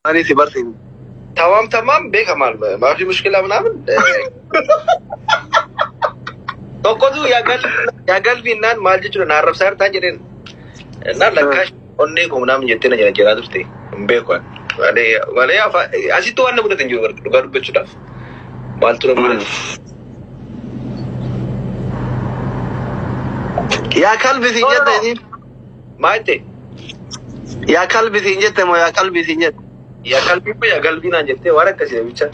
Afaanii si barsiifne. Tamaam tamaam beeka maal maafi mushkilaa ምናምን tokkotu yaa galbiinnaan maal jechuudha na arrabsaa jirtaa jedheen እና lakkaa onnee koo ምናምን jettee na jala jalaa turte hin beeku ani. Malee malee asitti waan na mudate hin jiru dhugaa dubbachuudhaaf. Maaltu na mudate? Yaa kalbi siin No, no, jette no. isiin. Maal jette? Yaa kalbi siin jette moo yaa qalbii siin jette? Yaa kalbii moo yaa galbii naan jettee waan akkasii bicha.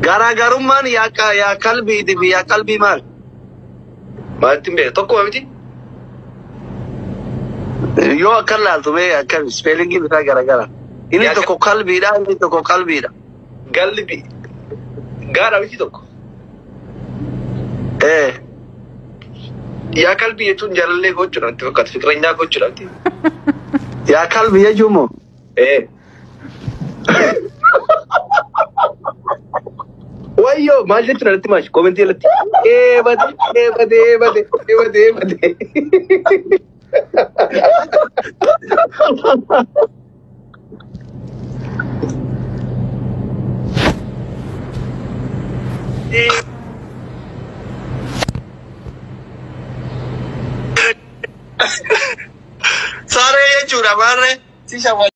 Garaagarummaan yaa yaa kalbiitii fi yaa qalbii maal? Maalitti hin beeku tokkuma miti? Yoo akkan laaltu mee akkam spellingiin isaa garaagara. Inni Yaa tokko kalbiidha, inni tokko qalbiidha. Galbi gaadha miti tokko. Ee. Yaa kalbii jechuun jaalallee gochuudha natti fakkaata fikiranyaa gochuudha miti. Yaa kalbii jechuun moo? Ee. Wayyoo maal jechuudha natti maashi koomentii jalatti. Ee bade ee bade ee bade ee bade ee bade. Saree jechuudha maarree. Si shawwa.